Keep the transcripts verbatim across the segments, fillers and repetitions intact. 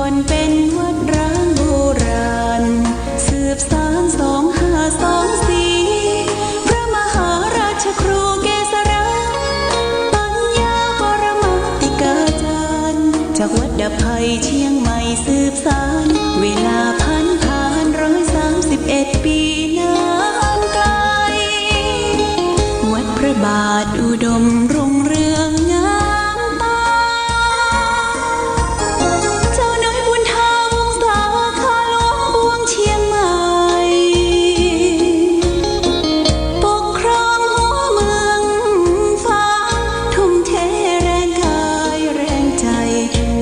ก่อนเป็นวัดร้างโบราณ สืบสานสองห้าสองสี่ พระมหาราชครูเกษรา ปัญญาปรมาติกาจารย์ จากวัดดับภัยเชียงใหม่สืบสาน เวลาผ่านผ่านร้อยสามสิบเอ็ดปีนานไกล วัดพระบาทอุดมรุ่งเรืองงามตา เจ้าน้อยบุญทาวงศา ข้าหลวงปวงเชียงใหม่ ปกครองหัวเมืองฟ้า ทุ่มเทแรงกายแรงใจ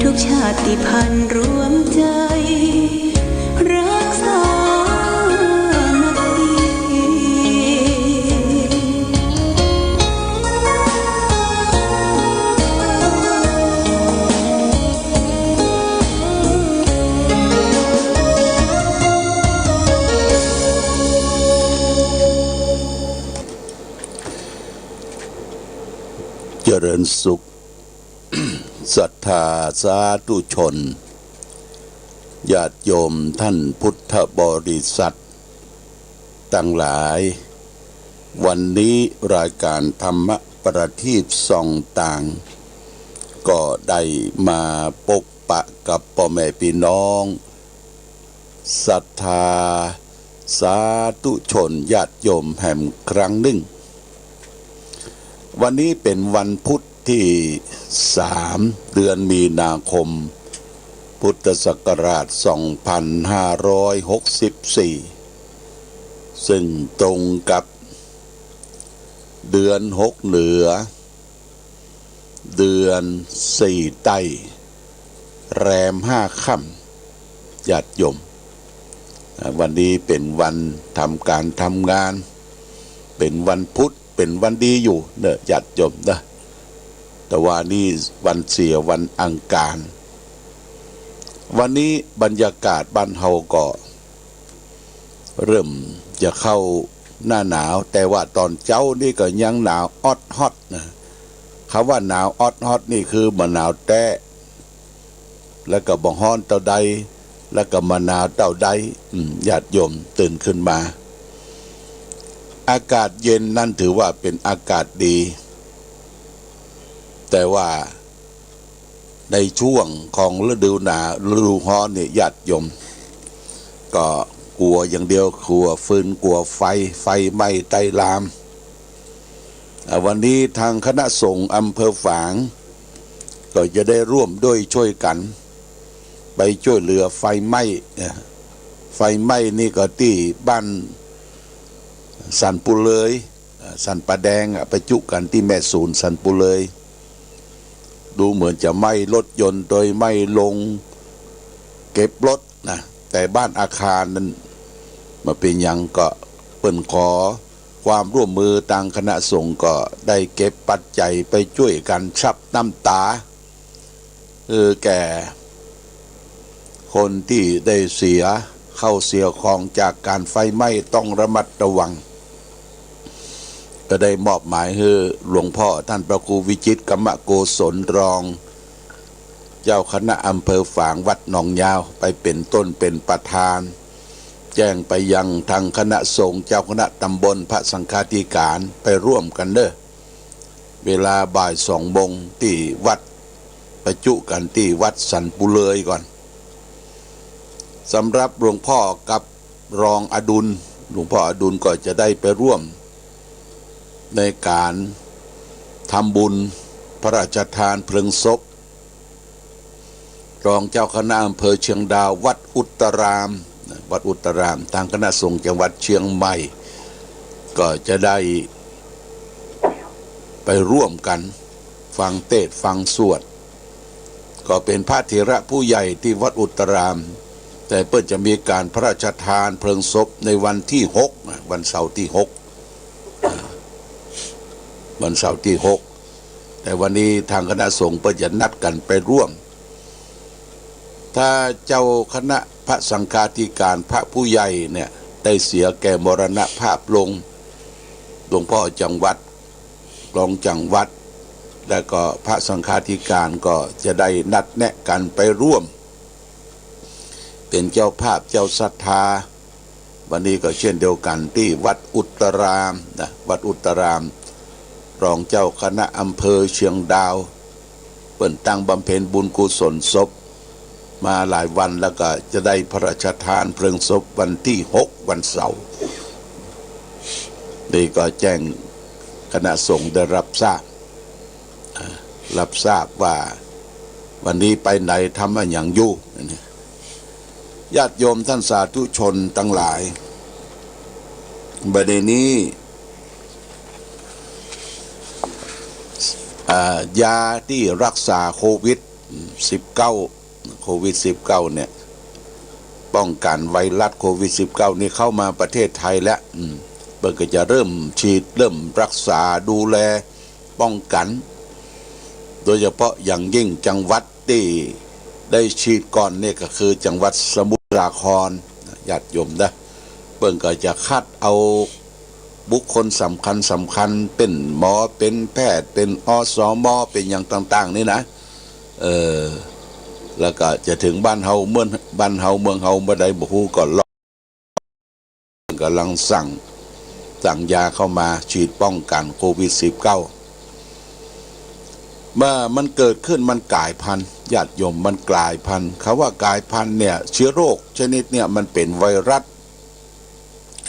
ทุกชาติพันธุ์รวมใจ รักสามัคคี เจริญสุข ศรัทธาสาธุชน ญาติโยมท่านพุทธบริษัทตังหลาย วันนี้รายการธรรมประทีปส่องตาง ก็ได้มาปบปะกับป้อแม่ปี้น้อง ศรัทธาสาธุชนญาติโยมแหมครั้งนึ่ง วันนี้เป๋นวันพุธตี้สาม เดือนมีนาคม พุทธศักราชสองพันห้าร้อยหกสิบสี่ ซึ่งตรงกับเดือนหกเหนือ เดือนสี่ใต้ แรมห้าค่ำ ญาติโยม อ่า วันนี้เป๋นวันทำก๋านทำงาน เป๋นวันพุธ เป๋นวันดีอยู่เนาะ ญาติโยมเนาะ แต่ว่านี่วันเสียวันอังคาร วันนี้บรรยากาศบ้านเฮาก็ เริ่มจะเข้าหน้าหนาว แต่ว่าต๋อนเจ๊านี่ก็ยังหนาวออดฮอดนะ กำว่าหนาวออดฮอดนี่คือบ่หนาวแต๊ แล้วก็บ่ฮ้อนเต้าใด แล้วก็บ่หนาวเต้าใด อืม ญาติโยมตื่นขึ้นมา อากาศเย็นนั้นถือว่าเป๋นอากาศดี แต่ว่า ในช่วงของฤดูหนาว ฤดูฮ้อนนี่ ญาติโยม ก็กั๋วอย่างเดียว กั๋วฟืน กั๋วไฟ ไฟไหม้ไต้ลาม อ่า วันนี้ตางคณะสงฆ์อำเภอฝาง ก็จะได้ร่วมด้วยช่วยกั๋น ไปช่วยเหลือไฟไหม้ อ่า ไฟไหม้นี่ก็ตี้บ้านสันปูเลย อ่า สันป่าแดงอะ ไปจุกั๋นตี้แม่สูนสันปูเลย ดูเหมือนจะไหม้รถยนต์ โดยไหม้โรงเก็บรถนะ แต่บ้านอาคารนั้นบ่เป๋นหยัง ก็เปิ้นขอความร่วมมือ ตางคณะสงฆ์ก็ได้เก็บปัจจัยไปช่วยกั๋นซับน้ำต๋า เออ แก่คนตี้ได้เสียเข้าเสียของจากก๋านไฟไหม้ ต้องระมัดระวัง ก็ได้มอบหมายหื้อหลวงพ่อต้านพระครูวิจิตร กรรมโกศล รองเจ้าคณะอำเภอฝาง วัดหนองยาว ไปเป๋นต้นเป๋นประธาน แจ้งไปยังตางคณะสงฆ์ เจ้าคณะตำบล พระสังฆาธิการ ไปร่วมกั๋นเน่อ เวลาบ่ายสองโมงตี้วัด ไปจุกั๋นตี้วัดสันปูเลยก่อน สำหรับหลวงพ่อกับรองอดุล หลวงพ่ออดุลก็จะได้ไปร่วมในก๋านทำบุญพระราชทานเพลิงศพ รองเจ้าคณะอำเภอเชียงดาว วัดอุตราราม วัดอุตราราม ตางคณะสงฆ์จังหวัดเชียงใหม่ ก็จะได้ไปร่วมกั๋นฟังเตสน์ฟังสวด ก็เป๋นพระเถระผู้ใหญ่ตี้วัดอุตราราม แต่เปิ้นจะมีก๋านพระราชทานเพลิงศพในวันตี้หกนะ วันเสาร์ตี้หก วันเสาร์ตี้หก แต่วันนี้ตางคณะสงฆ์เปิ้นจะนัดกั๋นไปร่วม ถ้าเจ้าคณะพระสังฆาธิการ พระผู้ใหญ่เนี่ย ได้เสียแก่มรณภาพลง หลวงพ่อจังหวัด รองจังหวัด แล้วก็พระสังฆาธิการก็จะได้นัดแนะกั๋นไปร่วม เป๋นเจ้าภาพเจ้าศรัทธา วันนี้ก็เช่นเดียวกั๋นตี้วัดอุตรารามนะ วัดอุตราราม รองเจ้าคณะอำเภอเชียงดาว เปิ้นตั้งบำเพ็ญบุญกุศลศพมาหลายวัน แล้วก็จะได้พระราชทานเพลิงศพวันตี้หก วันเสาร์ นี่ก็แจ้งคณะสงฆ์ได้รับทราบ อ่า รับทราบว่าวันนี้ไปไหนทำอะหยังอยู่ ญาติโยมท่านสาธุชนตังหลาย บ่าเดี่ยวนี้ อ่า ยาตี้รักษาโควิดสิบเก้า โควิดสิบเก้าเนี่ย ป้องกั๋นไวรัสโควิดสิบเก้านี่เข้ามาประเทศไทยแล้ว อืม เปิ้นก็จะเริ่มฉีด เริ่มรักษาดูแลป้องกั๋น โดยเฉพาะอย่างยิ่งจังหวัดตี้ได้ฉีดก่อนเนี่ยก็คือจังหวัดสมุทรสาคร ญาติโยมนะ เปิ้นก็จะคัดเอาบุคคลสำคัญสำคัญ เป๋นหมอ เป๋นแพทย์ เป๋น อสม เป๋นหยังต่างๆ นี่นะ เออ แล้วก็จะเถิงบ้านเฮาเมือง บ้านเฮาเมืองเฮาบ่าใดบ่ฮู้ ก็รอ ก่ำลังสั่ง สั่งยาเข้ามาฉีดป้องกั๋นโควิดสิบเก้า เมื่อมันเกิดขึ้นมันก๋ายพันธุ์ ญาติโยม มันก๋ายพันธุ์ คำว่ากลายพันธุ์เนี่ย เชื้อโรคชนิดเนี่ยมันเป๋นไวรัส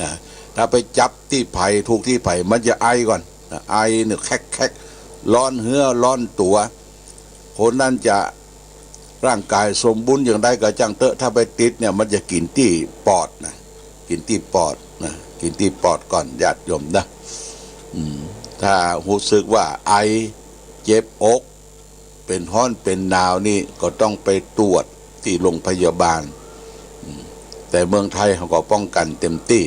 อ่า ถ้าไปจับตี้ใผ ถูกตี้ใผ มันจะไอก่อน อ่า ไอเนี่ยแคกๆ ฮ้อนเฮือฮ้อนตั๋ว คนนั้นจะร่างก๋ายสมบูรณ์อย่างใดก็จ้างเต๊อะ ถ้าไปติดเนี่ยมันจะกิ๋นตี้ปอดนะ กิ๋นตี้ปอดนะ กิ๋นตี้ปอดก่อน ญาติโยมนะ อืม ถ้าฮู้สึกว่าไอ เจ็บอก เป๋นฮ้อนเป๋นหนาวนี่ก็ต้องไปตรวจตี้โรงพยาบาล อืม แต่เมืองไทยเฮาก็ป้องกั๋นเต็มตี้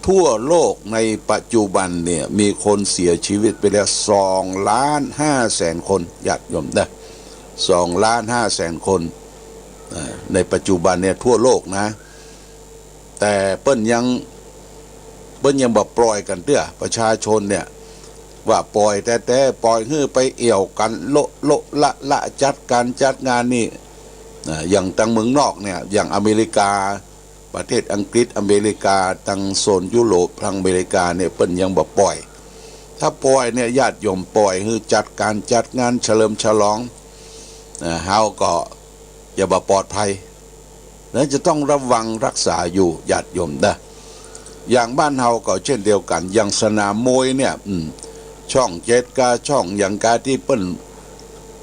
ทั่วโลกในปัจจุบันเนี่ยมีคนเสียชีวิตไปแล้วสองล้านห้าแสนคน ญาติโยมนะ สองล้านห้าแสนคน อ่า ในปัจจุบันเนี่ยทั่วโลกนะ แต่เปิ้นยัง เปิ้นยังบ่ปล่อยกั๋นเตื้อ ประชาชนเนี่ย ว่าปล่อยแต๊ๆ ปล่อยหื้อไปเอี่ยวกั๋นโละๆ ละๆ จัดก๋านจัดงานนี่ อ่า อย่างตังเมืองนอกเนี่ย อย่างอเมริกา ประเทศอังกฤษ อเมริกา ตังโซนยุโรป ตังอเมริกาเนี่ย เปิ้นยังบ่ปล่อย ถ้าปล่อยเนี่ย ญาติโยม ปล่อยหื้อจัดก๋านจัดงานเฉลิมฉลอง อ่า เฮาก็จะบ่ปลอดภัย นะ จะต้องระวังรักษาอยู่ ญาติโยมนะ อย่างบ้านเฮาก็เช่นเดียวกั๋น อย่างสนามมวยเนี่ย อืม ช่องเจ็ดกา ช่องหยังกา ตี้เปิ้น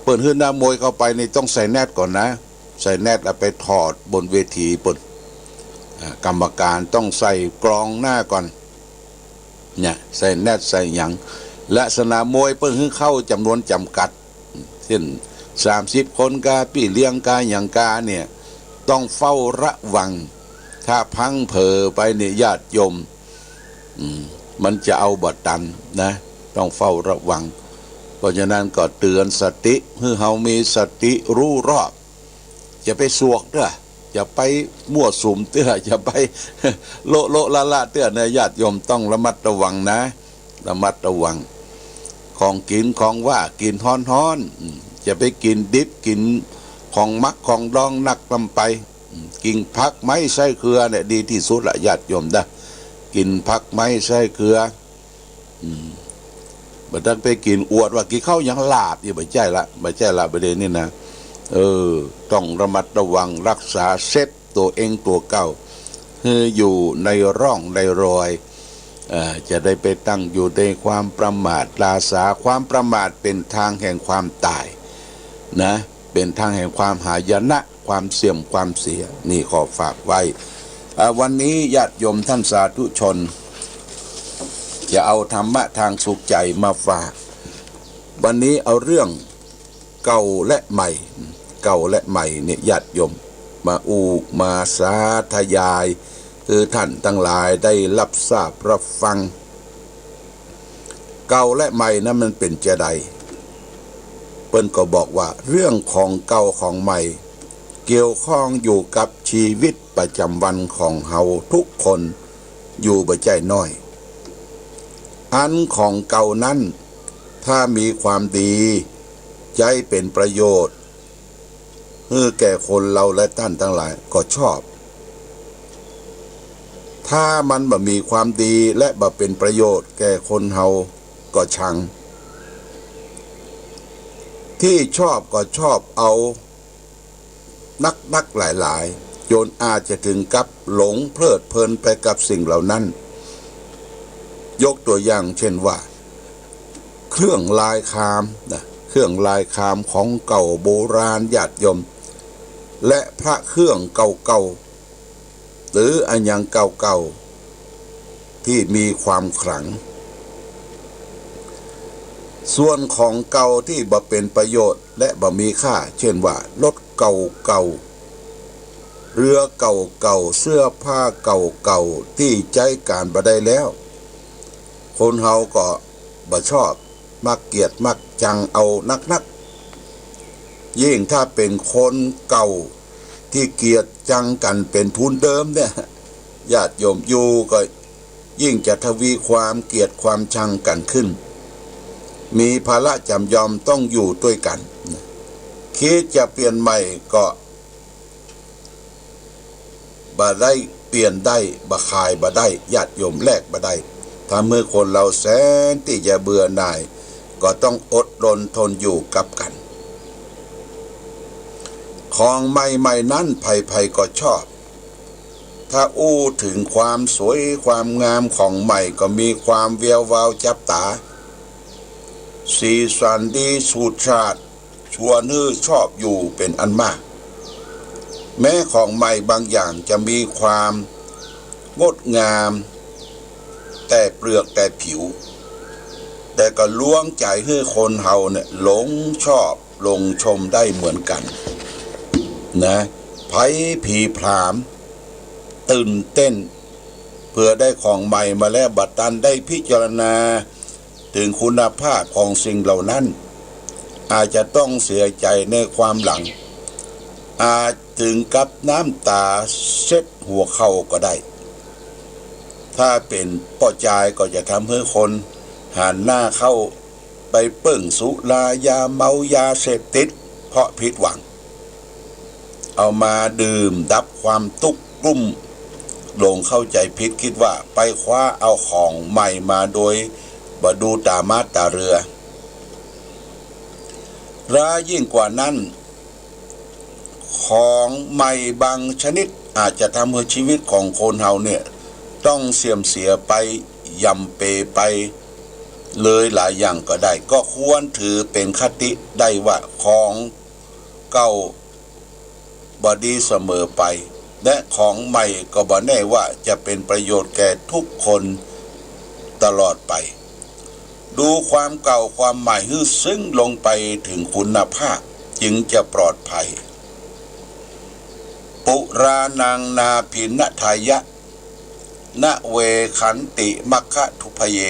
เปิ้นหื้อนักมวยเข้าไปนี่ต้องใส่แนตก่อนนะ ใส่แนตแล้วไปถอดบนเวทีปู๊น อ่า กรรมการต้องใส่กลองหน้าก่อน เนี่ย ใส่แนตใส่หยัง และสนามมวยเปิ้นหื้อเข้าจ๋ำนวนจ๋ำกัด เช่น สามสิบคนกา ปี้เลี้ยงกา หยังกาเนี่ย ต้องเฝ้าระวัง ถ้าพลั้งเผลอไปเนี่ย ญาติโยม อืม มันจะเอาบ่ตันนะ ต้องเฝ้าระวัง เพราะฉะนั้นก็เตื๋อนสติ หื้อเฮามีสติรู้รอบ จะไปสวกเตื้อ จะไปมั่วสุมเตื้อ จะไปโละๆ ละๆ เตื้อนะ ญาติโยม ต้องระมัดระวังนะ ระมัดระวัง ของกิ๋นของหว้า กิ๋นฮ้อนๆ อืม จะไปกิ๋นดิบ กิ๋นของหมักของดองนักนำไป อืม กิ๋นผักไม้ไส้เกลือเนี่ยดีตี้สุดละ ญาติโยมนะ กิ๋นผักไม้ไส้เกลือ อืม บ่ต้องไปกิ๋นอวดว่ากิ๋นข้าวหยังหลาบ นี่บ่ใจ้ละ บ่ใจ้ละ บ่าเดี่ยวนี้นะ เออ ต้องระมัดระวังรักษาเซฟตัวเองตัวเก่า หื้ออยู่ในร่องในรอย เอ่อ จะได้ไปตั้งอยู่ในความประมาทราษา ความประมาทเป๋นทางแห่งความต๋าย นะ เป๋นทางแห่งความหายนะ ความเสื่อมความเสีย นี่ขอฝากไว้ อ่า วันนี้ญาติโยมท่านสาธุชน จะเอาธรรมะทางสุขใจ๋มาฝาก วันนี้เอาเรื่องเก่าและใหม่ เก่าและใหม่เนี่ยญาติโยม มาอู้มาสาธยาย หื้อท่านตังหลายได้รับทราบรับฟัง เก่าและใหม่นั้นมันเป๋นจาใด เปิ้นก็บอกว่าเรื่องของเก่าของใหม่ เกี่ยวข้องอยู่กับชีวิตประจ๋ำวันของเฮาทุกคนอยู่บ่ใจ้น้อย อันของเก่านั้น ถ้ามีความดี ใจ๊เป๋นประโยชน์ หื หื้อแก่คนเฮาและต้านตังหลายก็ชอบ ถ้ามันบ่มีความดีและบ่เป๋นประโยชน์แก่คนเฮาก็ชัง ตี้ชอบก็ชอบเอานักๆ หลายๆ จ๋นอาจจะเถิงกับหลงเพลิดเพลินไปกับสิ่งเหล่านั้น ยกตั๋วอย่างเช่นว่า เครื่องลายคามนะ เครื่องลายคามของเก่าโบราณญาติโยม และพระเครื่องเก่าๆ หรืออะหยังเก่าๆ ตี้มีความขลัง ส่วนของเก่าตี้บ่เป๋นประโยชน์และบ่มีค่า เช่นว่า รถเก่าๆ เรือเก่าๆ เสื้อผ้าเก่าๆ ตี้ใจ๊ก๋านบ่ได้แล้ว คนเฮาก็บ่ชอบ มักเกียจมักชังเอานักๆ ยิ่งถ้าเป๋นคนเก่าตี้เกียจชังกั๋นเป๋นทุนเดิมเนี่ย ญาติโยมอยู่ก็ยิ่งจะทวีความเกียจความชังกั๋นขึ้น มีภาระจ๋ำยอมต้องอยู่ตวยกั๋น คิดจะเปลี่ยนใหม่ก็ บ่ได้เปลี่ยนได้ บ่ขายบ่ได้ ญาติโยมแลกบ่ได้ ทำหื้อคนเฮาแสนตี้จะเบื่อหน่าย ก็ต้องอดรนทนอยู่กับกั๋น ของใหม่ๆ นั้นใผๆ ก็ชอบ ถ้าอู้เถิงความสวยความงามของใหม่ก็มีความแวววาวจับต๋า สีสันดีฉูดฉาด ชวนหื้อชอบอยู่เป๋นอันมาก แม้ของใหม่บางอย่างจะมีความงดงามแต่เปลือกแต่ผิว แต่ก็ลวงใจ๋หื้อคนเฮาเนี่ยหลงชอบหลงชมได้เหมือนกั๋นนะ ใผผลีผลาม ตื่นเต้น เผื่อได้ของใหม่มาแล้วบ่ตันได้พิจารณาเถิงคุณภาพของสิ่งเหล่านั้น อาจจะต้องเสียใจ๋ในความหลัง อาจเถิงกับน้ำต๋าเช็ดหัวเข่าก็ได้ ถ้าเป๋นป้อจายก็จะทำหื้อคนหันหน้าเข้าไปเปิ้งสุรายาเมายาเสพติด เพราะผิดหวัง เอามาดื่มดับความตุ๊กข์กลุ้ม หลงเข้าใจ๋ผิดคิดว่าไปคว้าเอาของใหม่มาโดยบ่ดูต๋าม้าต๋าเรือ ร้ายยิ่งกว่านั้น ของใหม่บางชนิดอาจจะทำหื้อชีวิตของคนเฮาเนี่ยต้องเสื่อมเสียไป ย่ำเป๋ไปเลยหลายอย่างก็ได้ ก็ควรถือเป๋นคติได้ว่าของเก่าบ่ดีเสมอไป และของใหม่ก็บ่แน่ว่าจะเป๋นประโยชน์แก่ทุกคนตลอดไป ดูความเก่าความใหม่หื้อซึ้งลงไปเถิงคุณภาพ จึงจะปลอดภัย ปุราณังนาภิณทายะ นเวขันติมัคคะทุพพเย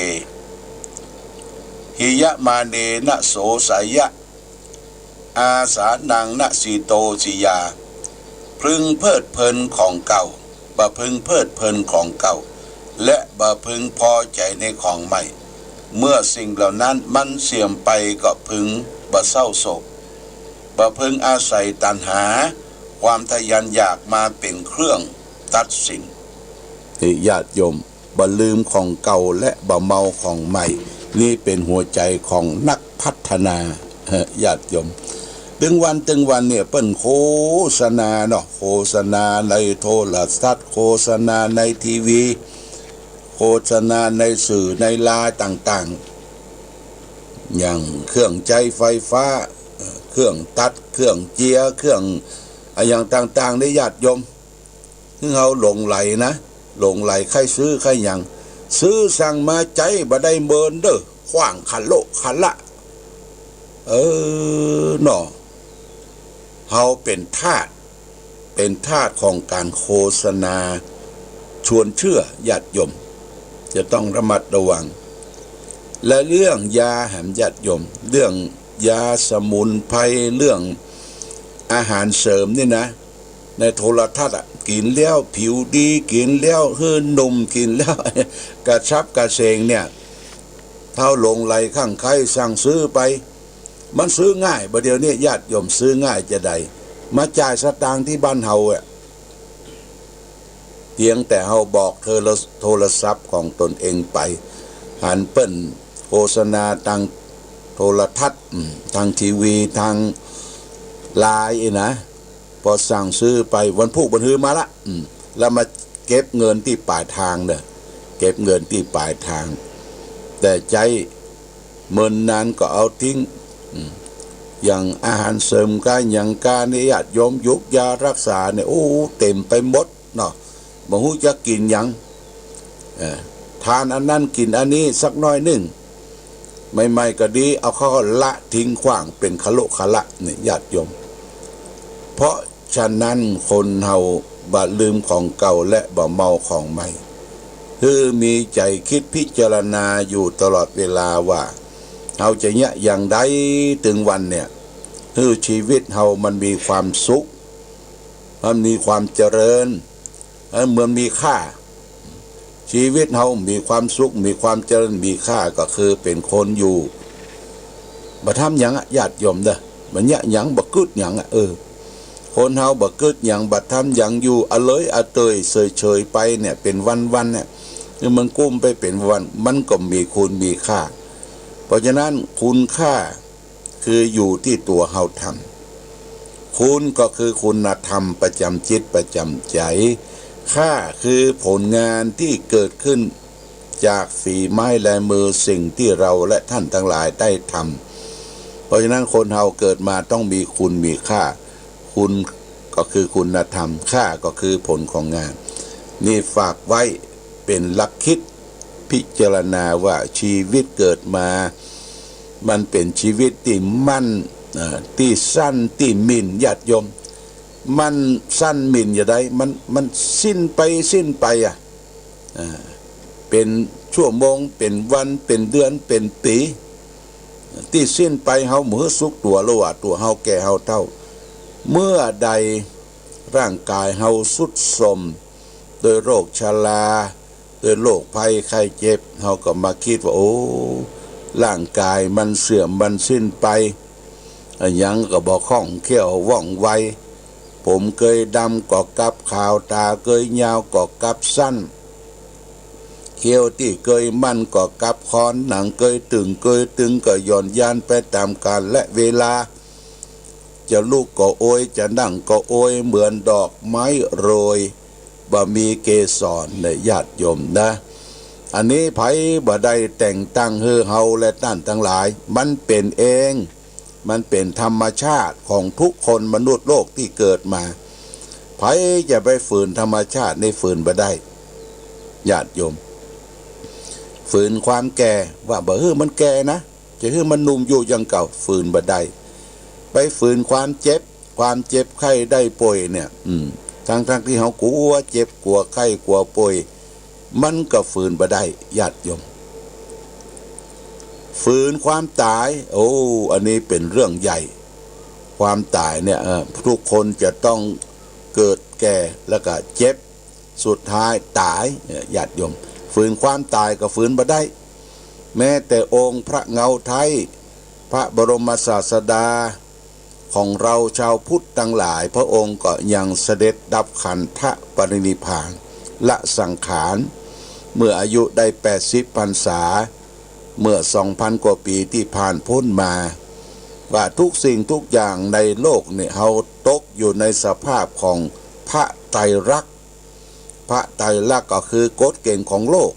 หิยะมาเนนะโสสายะ อาสานังนะสีโตสียา พึงเพลิดเพลินของเก่า บ่พึงเพลิดเพลินของเก่า และบ่พึงพอใจ๋ในของใหม่ เมื่อสิ่งเหล่านั้นมันเสื่อมไปก็พึงบ่เศร้าโศก บ่พึงอาศัยตัณหา ความทะยานอยากมาเป๋นเครื่องตัดสิน นี่ญาติโยม บ่ลืมของเก่าและบ่เมาของใหม่ นี่เป๋นหัวใจ๋ของนักพัฒนา เฮ้อ ญาติโยม ตึงวันตึงวันเนี่ยเปิ้นโฆษณาเนาะ โฆษณาในโทรทัศน์ โฆษณาในทีวี โฆษณาในสื่อในไลน์ต่างๆ อย่างเครื่องใจ๊ไฟฟ้า เอ่อ เครื่องตัด เครื่องเจีย เครื่องอะหยังต่างๆ นี่ญาติโยม หื้อเฮาหลงใหลนะ หลงใหลใค่ซื้อใค่หยัง ซื้อสั่งมาใจ๊บ่ได้เมินเด้อ ขว้างขะโละขะละ เออ เนาะ เฮาเป๋นทาส เป๋นทาสของก๋านโฆษณาชวนเชื่อ ญาติโยม จะต้องระมัดระวัง และเรื่องยาแหมญาติโยม เรื่องยาสมุนไพร เรื่องอาหารเสริมนี่นะ ในโทรทัศน์อะ กิ๋นแล้วผิวดี กิ๋นแล้วหื้อหนุ่ม กิ๋นแล้วกระฉับกระเฉงเนี่ย เฮาหลงใหลคลั่งไคล้สั่งซื้อไป มันซื้อง่าย บ่าเดี่ยวนี้ญาติโยม ซื้อง่ายจาใด มาจ่ายสตางค์ตี้บ้านเฮาอะ เพียงแต่เฮาบอกโทร- โทรศัพท์ของตนเองไป หันเปิ้นโฆษณาตางโทรทัศน์ อืม ตางทีวี ตางไลน์อี้นะ ปอสั่งซื้อไปวันพูกบันฮือมาละ อืม แล้วมาเก็บเงินตี้ป๋ายตางเน่อ เก็บเงินตี้ป๋ายตาง แต่ใจ๊เมินนานก็เอาทิ้ง อืม อย่างอาหารเสริมก้าหยังก้าเนี่ย ญาติโยม ยูกยารักษาเนี่ย โอ้ เต็มไปหมดเนาะ บ่ฮู้จะกิ๋นหยัง เออ ทานอันนั้นกิ๋นอันนี้สักหน้อยนึ่ง ใหม่ๆ ก็ดี เอาเข้าละทิ้งขว้างเป๋นขลุขละเนี่ย ญาติโยม เพราะฉะนั้นคนเฮาบ่ลืมของเก่าและบ่เมาของใหม่ คือมีใจ๋กึ๊ดพิจารณาอยู่ตลอดเวลาว่า เฮาจะเยียะอย่างใดตึงวันเนี่ย คือชีวิตเฮามันมีความสุข มันมีความเจริญ เออ มันมีค่า ชีวิตเฮามีความสุข มีความเจริญ มีค่า ก็คือเป๋นคนอยู่ บ่ทำหยังอะ ญาติโยมเน่อ บ่เยียะหยัง บ่กึ๊ดหยังอะ เออ คนเฮาบ่กึ๊ดหยัง บ่ทำหยัง อยู่อะเลยอะเตยเสยๆ ไปเนี่ย เป๋นวันๆ เนี่ย คือมันกุ้มไปเป๋นวัน มันก็มีคุณมีค่า เพราะฉะนั้นคุณค่า คืออยู่ตี้ตั๋วเฮาทำ คุณก็คือคุณธรรมประจ๋ำจิตประจ๋ำใจ๋ ค่าคือผลงานตี้เกิดขึ้นจากฝีไม้ลายมือสิ่งตี้เฮาและต้านตังหลายได้ทำ เพราะฉะนั้นคนเฮาเกิดมาต้องมีคุณมีค่า คุณก็คือคุณธรรม ค่าก็คือผลของงาน นี่ฝากไว้เป๋นหลักกึ๊ด พิจารณาว่าชีวิตเกิดมา มันเป๋นชีวิตตี้มั่น เอ่อ ตี้สั้น ตี้มิ่น ญาติโยม มันสั้นมิ่นอย่างใด มัน มันสิ้นไป สิ้นไปอะ อ่า เป๋นชั่วโมง เป๋นวัน เป๋นเดือน เป๋นปี๋ ตี้สิ้นไป เฮาบ่ฮู้สึกตั๋วเลยว่าตั๋วเฮาแก่เฮาเฒ่า เมื่อใดร่างกายเฮาทรุดโทรม โดยโรคชรา โดยโรคภัยไข้เจ็บ เฮาก็มากึ๊ดว่า โอ้ ร่างกายมันเสื่อม มันสิ้นไป อะหยังก็บ่คล่องแคล่วว่องไว ผมเกยดำก็กลับขาว ตาเกยยาวก็กลับสั้น เขี้ยวตี้เกยมั่นก็กลับค้อน หนังเกยตึง เกยตึงก็หย่อนยานไปต๋ามกาลและเวลา จะลุกก็โอย จะนั่งก็โอย เหมือนดอกไม้โรย บ่มีเกสร เนี่ย ญาติโยมนะ อันนี้ใผบ่ได้แต่งตั้งหื้อเฮาและต้านตังหลาย มันเป๋นเอง มันเป๋นธรรมชาติของทุกคนมนุษย์โลกตี้เกิดมา ใผจะไปฝืนธรรมชาตินี่ ฝืนบ่ได้ ญาติโยม ฝืนความแก่ ว่าบ่หื้อมันแก่นะ จะหื้อมันหนุ่มอยู่อย่างเก่า ฝืนบ่ได้ ไปฝืนความเจ็บ ความเจ็บไข้ได้ป่วยเนี่ย อืม ทั้งๆ ตี้เฮากลัวเจ็บ กลัวไข้ กลัวป่วย มันก็ฝืนบ่ได้ ญาติโยม ฝืนความต๋าย โอ้ อันนี้เป๋นเรื่องใหญ่ ความต๋ายเนี่ย เอ่อ ทุกคนจะต้องเกิดแก่ แล้วก็เจ็บ สุดท้ายต๋าย เนี่ย ญาติโยม ฝืนความต๋ายก็ฝืนบ่ได้ แม้แต่องค์พระเงาไท้ พระบรมศาสดาของเฮาชาวพุทธตังหลาย พระองค์ก็ยังเสด็จดับขันธปรินิพพาน ละสังขาร เมื่ออายุได้แปดสิบพรรษา เมื่อสองพันกว่าปี๋ตี้ผ่านป๊นมา ว่าทุกสิ่งทุกอย่างในโลกเนี่ย เฮาตกอยู่ในสภาพของพระไตรลักษณ์ พระไตรลักษณ์ก็คือกฎเก๋ณฑ์ของโลก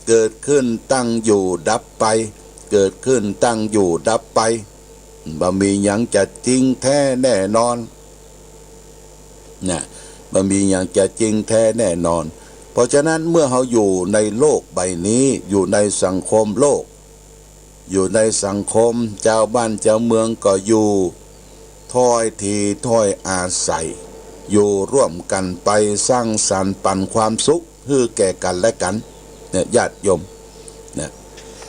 เกิดขึ้น ตั้งอยู่ ดับไป เกิดขึ้น ตั้งอยู่ ดับไป บ่มีหยังจะจริงแท้แน่นอน นะ บ่มีหยังจะจริงแท้แน่นอน เพราะฉะนั้นเมื่อเฮาอยู่ในโลกใบนี้ อยู่ในสังคมโลก อยู่ในสังคม จาวบ้านจาวเมืองก็อยู่ ถ้อยทีถ้อยอาศัย อยู่ร่วมกั๋นไป สร้างสรรค์ปั๋นความสุขหื้อแก่กั๋นและกั๋น เนี่ย ญาติโยม เนี่ย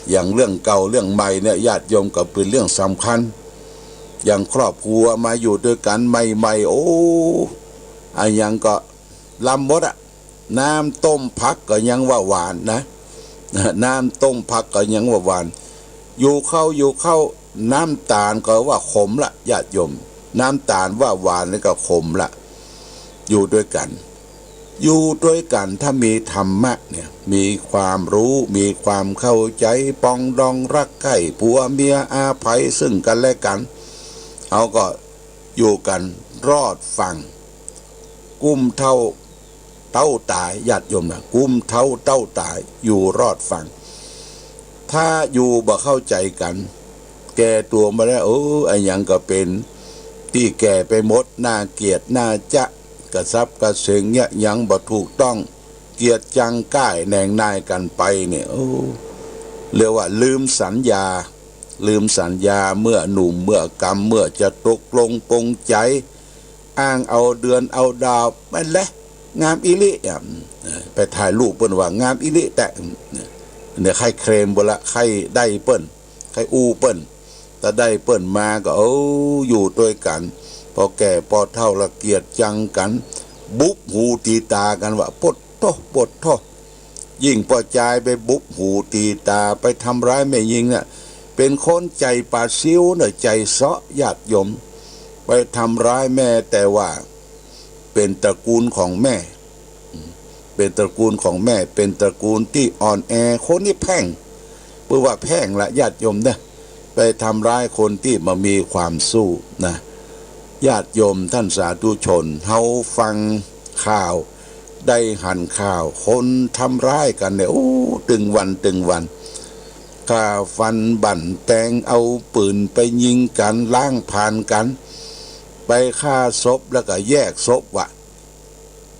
อย่างเรื่องเก่าเรื่องใหม่เนี่ย ญาติโยม ก็เป๋นเรื่องสำคัญ อย่างครอบครัวมาอยู่ตวยกั๋นใหม่ๆ โอ้ อะหยังก็ลำหมดอะ น้ำต้มผักก็ยังว่าหวานนะ น้ำต้มผักก็ยังว่าหวาน อยู่เข้า อยู่เข้า น้ำต๋าลก็ว่าขมละ ญาติโยม น้ำต๋าลว่าหวานแล้วก็ขมละ อยู่ตวยกั๋น อยู่ตวยกั๋นถ้ามีธรรมะเนี่ย มีความรู้ มีความเข้าใจ๋ ปรองดองรักใคร่ ผัวเมียอาภัยซึ่งกั๋นและกั๋น เฮาก็อยู่กั๋นรอดฟั่ง กุ้มเท้าเต๊าต๋าย ญาติโยมนะ กุ้มเท้าเต๊าต๋าย อยู่รอดฟั่ง ถ้าอยู่บ่เข้าใจ๋กั๋น แก่ตั๋วมาแล้ว เออ อะหยังก็เป๋น ตี้แก่ไปหมด น่าเกียจ น่าจะ กระสับกระเสงเยียะหยังบ่ถูกต้อง เกียจจังก้ายแหน่งนายกั๋นไปเนี่ย โอ้ เรียกว่าลืมสัญญา ลืมสัญญาเมื่อหนุ่มเมื่อกำ เมื่อจะตกลงปลงใจ๋ อ้างเอาเดือนเอาดาว แม่นแหละ งามอีหลีอะ ไปถ่ายรูปเปิ้นว่างามอีหลีแต๊ เนี่ยใค่เคลมเปิ้นละ ใค่ได้เปิ้น ใค่อู้เปิ้น ถ้าได้เปิ้นมาก็ เออ อยู่ตวยกั๋น ปอแก่ปอเฒ่าละเกียจจังกั๋น บุบหูตี๋ต๋ากั๋นว่า โปดโธ่ โปดโธ่ ยิ่งป้อจายไปบุบหูตี๋ต๋า ไปทำร้ายแม่ญิงน่ะ เป๋นคนใจ๋ป๋าซิวเน่อ ใจ๋เซาะ ญาติโยม ไปทำร้ายแม่ แต่ว่าเป๋นตระกูลของแม่ เป๋นตระกูลของแม่ เป๋นตระกูลตี้อ่อนแอ คนนี้แพ่ง เปิ้นว่าแพ่งละ ญาติโยมเน่อ ไปทำร้ายคนตี้บ่มีความสุขนะ ญาติโยมต้านสาธุชน เฮาฟังข่าว ได้หันข่าว คนทำร้ายกั๋นเนี่ย โอ้ ตึงวันตึงวัน ฆ่าฟันบั่นแตง เอาปืนไปยิงกั๋น ล้างผลาญกั๋น ไปฆ่าศพแล้วก็แยกศพว่ะ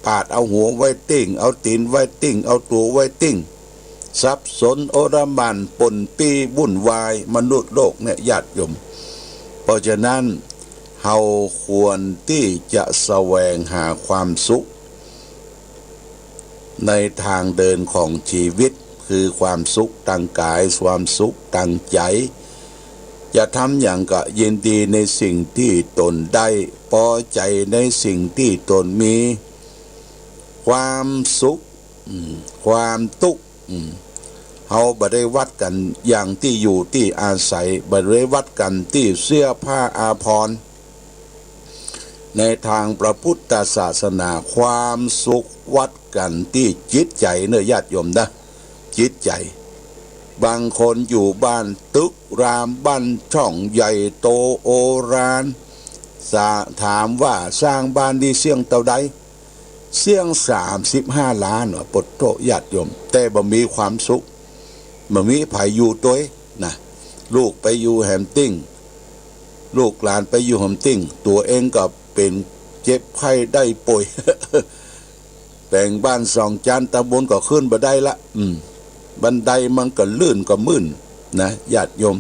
ปาดเอาหัวไว้ตี้ เอาตี๋นไว้ตี้ เอาตั๋วไว้ตี้ สับสนโอลหม่าน ป่นปี้ วุ่นวาย มนุษย์โลกเนี่ย ญาติโยม เพราะฉะนั้น เฮาควรตี้จะแสวงหาความสุข ในตางเดินของจีวิต คือความสุขตางก๋าย ความสุขตางใจ๋ จะทำหยังก็ยินดีในสิ่งตี้ตนได้ ปอใจ๋ในสิ่งตี้ตนมี ความสุข อืม ความตุ๊กข์ อืม เฮาบ่ได้วัดกั๋นอย่างตี้อยู่ตี้อาศัย บ่ได้วัดกั๋นตี้เสื้อผ้าอาภรณ์ ในตางพระพุทธศาสนา ความสุขวัดกั๋นตี้จิตใจ๋เน่อ ญาติโยมเน่อ จิตใจ๋ บางคนอยู่บ้านตึกรามบ้านช่องใหญ่โตโอฬาร สะ ถามว่าสร้างบ้านนี้เสี้ยงเต้าใด เสี้ยงสามสิบห้าล้านว่ะ โปดโธ่ ญาติโยม แต่บ่มีความสุข บ่มีใผอยู่ตวยนะ ลูกไปอยู่แหมตี้ ลูกหลานไปอยู่แหมตี้ ตั๋วเองก็เป๋นเจ็บไข้ได้ป่วย แป๋งบ้านสองจั๊น ตางบนก็ขึ้นบ่ได้ละ อืม บันไดมันก็ลื่นก็มื่นนะ ญาติโยม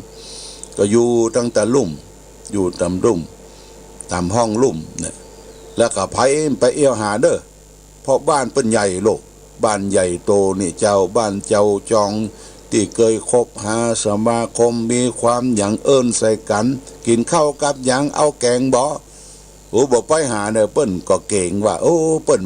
ก็อยู่ตางตะลุ่ม อยู่ต๋ามลุ่ม ต๋ามห้องลุ่มเนี่ย แล้วก็ใผไปเอี้ยวหาเน่อ เพราะบ้านเปิ้นใหญ่โลก บ้านใหญ่โตนี่เจ้า บ้านเจ้าจอง ตี้เกยคบหาสมาคม มีความหยังเอิ้นใส่กั๋น กิ๋นข้าวกับหยัง เอาแก๋งบ่ โอ้ บ่ไปหาเน่อ เปิ้นก็เก๋งว่า โอ้ เปิ้น